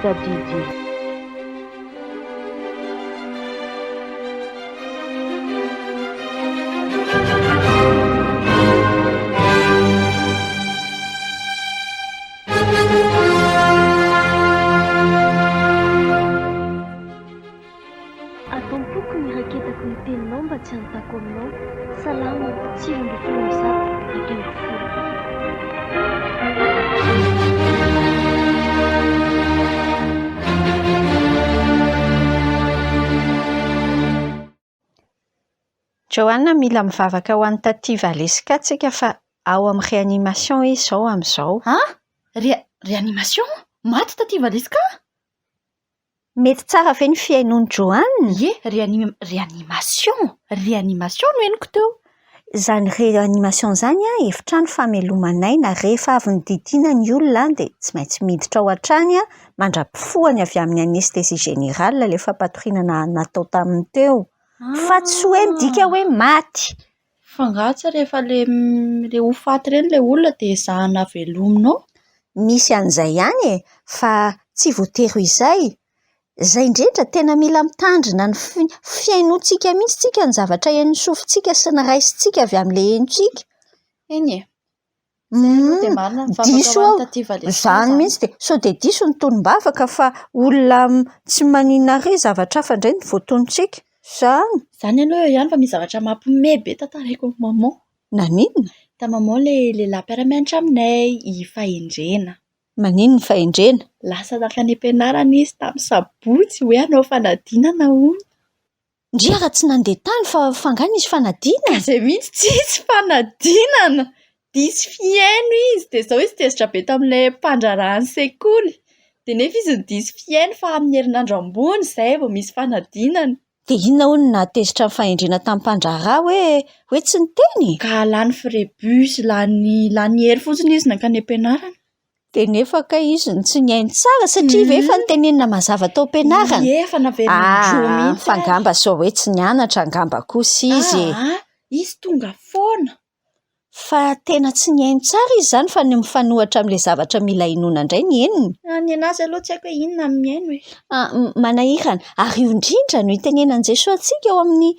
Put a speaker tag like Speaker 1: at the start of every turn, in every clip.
Speaker 1: Tadidy. Ato am-poko ny iraketako ny teninao mba tsy hanontako aminao. Salamo 119.
Speaker 2: Joanna, mila mivavaka ho an'i Tatie Valeska tsika fa ao amin'ny réanimation izy izao amin'izao.
Speaker 3: An? Ré- réanimation? Maty Tatie Valeska?
Speaker 2: Mety tsara ve ny fihainoan'i Joanne?
Speaker 3: Ie, réanim- réanimation! Réanimation no henoko teo.
Speaker 2: Izany réanimation izany an, efitrano fameloman'aina. Rehefa avy nodidiana ny olona dia tsy maintsy miditra ao hatrany mandra-pifohany avy amin'ny anesthésie générale ilay fampatoriana natao taminy teo. Fa tsy hoe midika hoe maty.
Speaker 3: Fa angaha tsy rehefa le le ho faty ireny ilay olona dia ezahana velomina ao?
Speaker 2: Misy an'izay ihany e, fa tsy voatery ho izay. Izay indrindra tena mila mitandrina ny fi- fihainoantsika mihitsy tsika ny zavatra henon'ny sofintsika sy ny raisintsika avy amin'ilay henontsika.
Speaker 3: Eny e. Zay aloha dia marina ny vavaka
Speaker 2: Diso
Speaker 3: ho an'i
Speaker 2: aho.
Speaker 3: Tatie Valeska
Speaker 2: Izany
Speaker 3: izany.
Speaker 2: mihitsy dia sao dia diso ny tonom-bavaka fa olona tsy maninona ary zavatra hafa indray no voatonontsika. Izany.
Speaker 3: Izany aloha eo ihany fa misy zavatra mampiomehy be tantaraiko amin'i maman.
Speaker 2: Naninona?
Speaker 3: Hitan'i maman ilay lehilahy mpiara-mianatra aminay, i Fahendrena.
Speaker 2: Maninona i Fahendrena?
Speaker 3: Lasa nankany am-pianarana izy tamin'ny sabotsy hoe hanao fanadinana hono.
Speaker 2: Ndry ary tsy nandeha tany fa fa angaha nisy fanadinana?
Speaker 3: Ka izay mihitsy tsisy fanadinana! Diso fihaino izy dia izao izy tezitra be tamin'ilay mpandraharahan'ny sekoly. Dia nefa izy no diso fihaino fa amin'ny herinandro ambony izay vao misy fanadinana.
Speaker 2: Dia inona hono no nahatezitra ny fahendrena tamin'ny mpandraharaha hoe hoe tsy niteny?
Speaker 3: Ka lany frais bus, lany lany hery fotsiny izy nankany am-pianarana.
Speaker 2: Dia nefa kay izy no tsy nihaino tsara satria ve efa notenenina mazava tao am-pianarana?
Speaker 3: Ie, efa naverina indroa
Speaker 2: Ah,
Speaker 3: mihitsy
Speaker 2: fa
Speaker 3: ary.
Speaker 2: angamba sao hoe tsy nianatra angamba kosa izy e.
Speaker 3: Ah, izy tonga foana.
Speaker 2: Fa tena tsy nihaino tsara izy izany fa ny mifanohitra amin'ilay zavatra mila hinoana indray ny henony.
Speaker 3: Ah, ny an'azy aloha tsy haiko hoe inona no mihaino e.
Speaker 2: Ah, manahirana. Ary io indrindra no itenenan'i Jesoa antsika ao amin'ny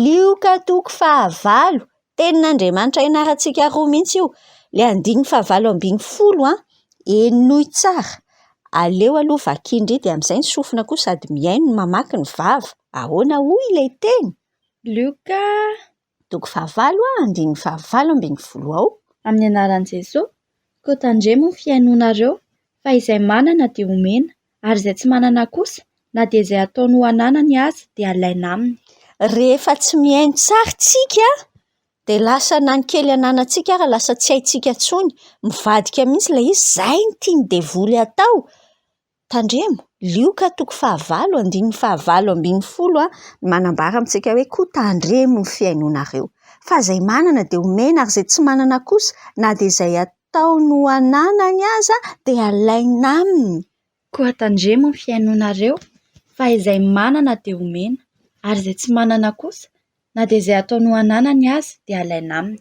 Speaker 2: Lioka toko fahavalo. Tenin'Andriamanitra ianarantsika roa mihitsy io. Ilay andininy fahavalo ambin'ny folo an, henoy tsara. Aleo aloha vakian-dry dia amin'izay ny sofina koa sady mihaino no mamaky ny vava. Ahoana hoy ilay teny?
Speaker 3: Lioka
Speaker 2: Toko fahavalo andininy fahavalo ambin'ny folo ao.
Speaker 3: Amin'ny anaran'i Jesoa, koa tandremo ny fihainoanareo, fa izay manana dia omena, ary izay tsy manana kosa, na dia izay ataony ho ananany aza dia alaina aminy.
Speaker 2: Rehefa tsy mihaino tsara tsika dia lasa na ny kely ananantsika ary lasa tsy haintsika intsony, mivadika mihitsy ilay izy, izay no tian'ny devoly atao. Tandremo, Lioka toko fahavalo andininy fahavalo ambin'ny folo no manambara amintsika hoe koa tandremo ny fihainoanareo. Fa izay manana dia omena ary izay tsy manana kosa na dia izay ataony ho ananany aza dia alaina aminy.
Speaker 3: Koa tandremo ny fihainoanareo fa izay manana dia omena ary izay tsy manana kosa na dia izay ataony ho ananany aza dia alaina aminy.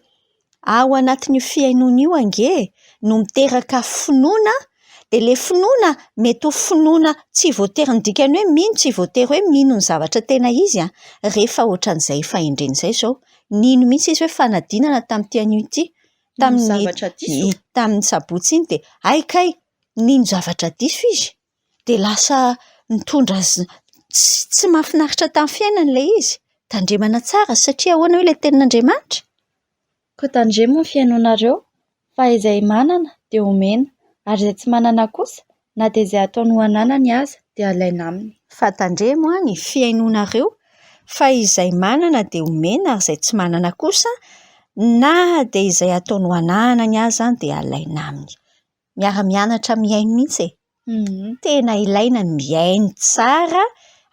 Speaker 2: Ao anatin'io fihainoana io ange no miteraka finoana, dia ilay finoana mety ho finoana tsy voatery ny dikany hoe mino, tsy voatery hoe mino ny zavatra tena izy an, rehefa ohatran'izay fahendrena izay izao, nino mihitsy izy hoe fanadinana tamin'ity anio ity, tamin'ny
Speaker 3: zavatra diso.
Speaker 2: tamin'ny sabotsy iny dia hay kay nino zavatra diso izy. Dia lasa nitondra azy tsy tsy mahafinaritra tamin'ny fiainany ilay izy. Tandremana tsara satria ahoana hoy ilay tenin'Andriamanitra?
Speaker 3: Koa tandremo ny fihainoanareo, fa izay manana dia omena, ary izay tsy manana kosa, na dia izay ataony ho ananany aza dia alaina aminy.
Speaker 2: Fa tandremo ny fihainoanareo, fa izay manana dia omena, ary izay tsy manana kosa, na dia izay ataony ho ananany aza dia alaina aminy. Miara-mianatra mihaino mihitsy e. Tena ilaina ny mihaino tsara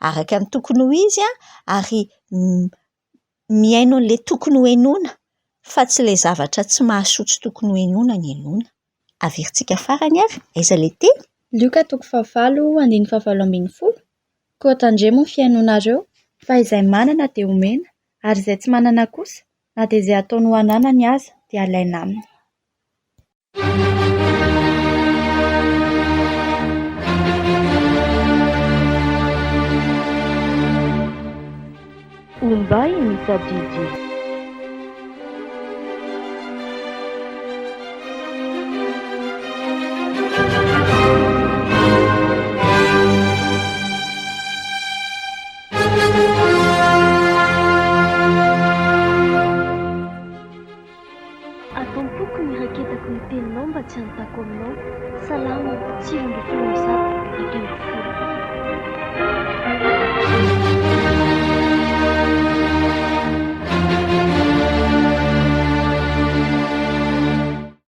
Speaker 2: araka ny tokony ho izy ary mihaino an'ilay tokony ho henoina fa tsy ilay zavatra tsy mahasoa tsy tokony ho henoina no henoina. Averintsika farany ary, aiza ilay teny?
Speaker 3: Lioka toko fahavalo andininy fahavalo ambin'ny folo, Koa tandremo ny fihainoanareo, fa izay manana dia omena, ary izay tsy manana kosa, na dia izay ataony ho ananany aza dia alaina aminy.
Speaker 1: Bay mitadidy.